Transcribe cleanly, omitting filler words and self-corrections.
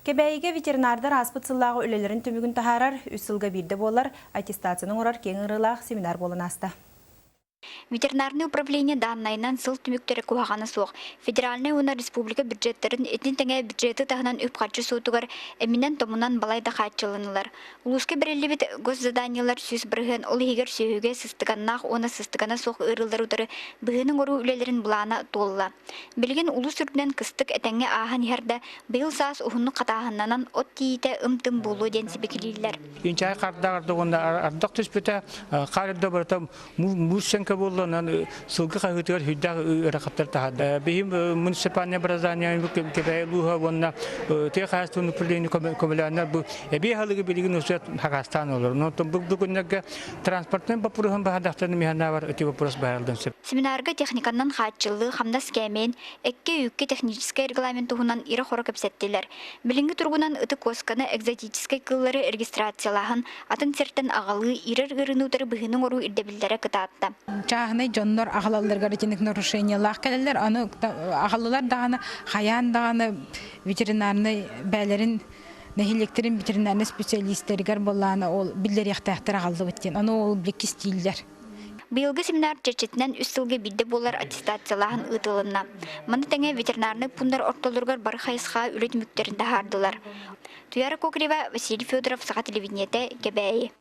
Кэбээйигэ ветеринардар ааспыт сыллааҕы үлэлэрин түмүгүн таһаарар, үс сылга биирдэ буолар аттестацияны оҥорор киэҥ ыҥырыылаах семинар буолан ааста. Ветеринарнай управление дааннайынан сыл түмүктэрэ куһаҕана суох. Федеральнай уонна республика бюджеттарын итини тэҥэ бюджеты таһынан үп-харчы суутугар эминэн-томунан балай да хааччылланылар. Улууска бэриллибит госзаданиелар 100%, ол иһигэр сүөһүгэ сыстыганнаах уонна сыстыгана суох ыарыылары утары быһыыны оҥоруу үлэлэрин былаана туолла. Билигин улуус үрдүнэн кыстык этэҥҥэ ааһан иһэр да, быйыл саас уһуннук хатааһыннанан от тиийиитэ ым-тым буолуо диэн сибикилииллэр. Инчэҕэй хардаах ардах уонна ардах түспүтэ, хаар үрдэ барыта муус сэҥкэ буолла, онон сылгы хаһыытыгар сүрдээх ыарахаттар таһаарда. Биһим муниципальное образование Кэбээйи улууһа уонна тыа хаһаайыстыбатын управление көмөлөөннөр бу эбии аһылыгы билигин усуйат хакастаан олорор. Онтон бу күннэргэ транспортнай боппуруоһун баһардахтарын миһаннаабар ити вопрос баһарылдан сөп. Семинарга техниканнан хааччыллыы, хамнас кээмэйин, эккэ-үүккэ техническэй регламент туһунан ирэ-хоро кэпсэттилэр. Билиҥҥи туругунан ыты куосканы экзотическай кыыллары регистрациялааһын, атын сиртэн аҕалыы, ирэр ыарыыны утары быһыыны оҥоруу ирдэбиллэрэ кытаатта. Чааһынай дьоннор аҕалалларыгар итинник нарушениелаах кэлэллэр. Аны аҕаллылар даҕаны хайаан даҕаны ветеринарнай бээлэрин нэһилиэктэрин ветеринарнай специалистэригэр буоллаана ол биллэриэхтээхтэр аҕаллыбыт диэн. Аны ол кистииллэр. Быйылгы семинар чэрчитинэн үс сылга биирдэ буолар аттестациялааһын ыытылынна. Маны тэҥэ ветеринарнай пууннар ортолоругар бары хайысха үлэ түмүктэрин таһаардылар. Туяра Кокрева, Василий Федоров, Саха телевидениетэ, Кэбээйи.